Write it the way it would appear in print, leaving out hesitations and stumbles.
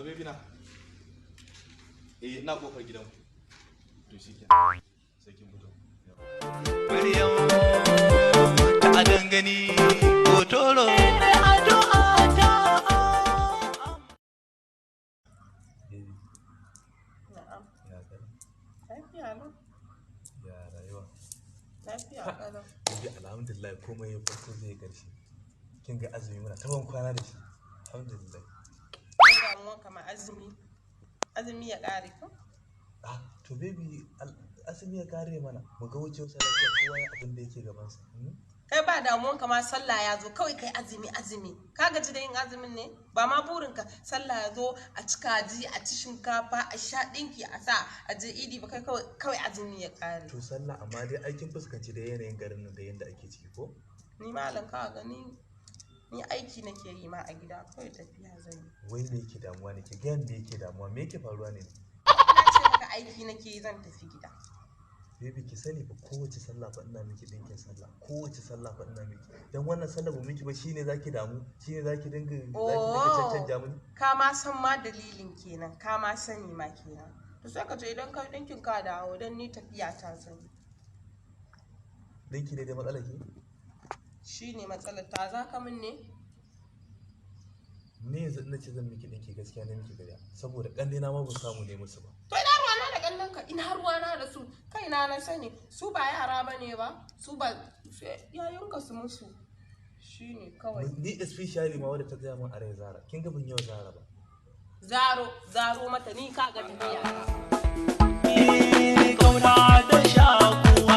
Hello, baby na. Eh, ina kofar gidanku. To shikenan. Sai kin fito. Maryam ta dangani hotoro addu'a ta. Baby, Na'am. ya gari? Lafiya lau. Ya rayuwa? Lafiya ƙalau. Baby, alhamdulillah, komai ya farko zai karshe. Kin ga azumi muna ta ban kwana da shi. Alhamdulillah. Kai damuwan kamar azumi. Azumi ya ƙare ko? Ah, to baby, azumi ya kare mana. Mu ga wucewar lafiya, kowa ya abin da yake gabansa. Hmm? Kai ba damuwan kama sallah ya zo, kawai kai azumi azumi. Ka gaji da yin azumin ne? Ba ma burinka sallah ya zo a ci kaji, a ci shinkafa, a sha ɗinki, a sa a je idi ba, kai kawai kawai azumi ya ƙare. To sallah, amma dai aikin fuskanci da yanayin garin nan da yanda ake ciki ko? Ni malam ka gani, ni aiki nake yi ma a gida, kawai tafiya zan yi. Wai me yake damuwa ne? Ki ga me yake damuwa? Me yake faruwa ne? Na ce maka aiki nake yi, zan tafi gida. Baby, ki sani fa, kowace sallah fa ina miki dinkin sallah. Kowace sallah fa ina miki. Dan wannan sallah ba miki ba shine zaki damu, shine zaki dinga cancanja mini. Ka ma san ma dalilin kenan, ka ma sani ma kenan. To sai ka je, idan ka ɗinkin ka dawo, don ni tafiya ta zan yi. Dinki ne dai matsalar ki? Shi ne matsalar ta, za ka min ne? Ni yanzu ina ce zan miki dinki, gaskiya ne miki gariya saboda ƙannena ma ba samu ne musu ba. To ina ruwana da ƙannenka, ina ruwana da su, kaina na sani, su ba yara ba ne ba, su ba yayunka su musu. Shi ne kawai. Ni especially ma wadda ta tsaya min a rai, Zara. Kin ga ban yau Zara ba. Zaro, zaro mata, ni ka ga tafiya. Kauna da shaku.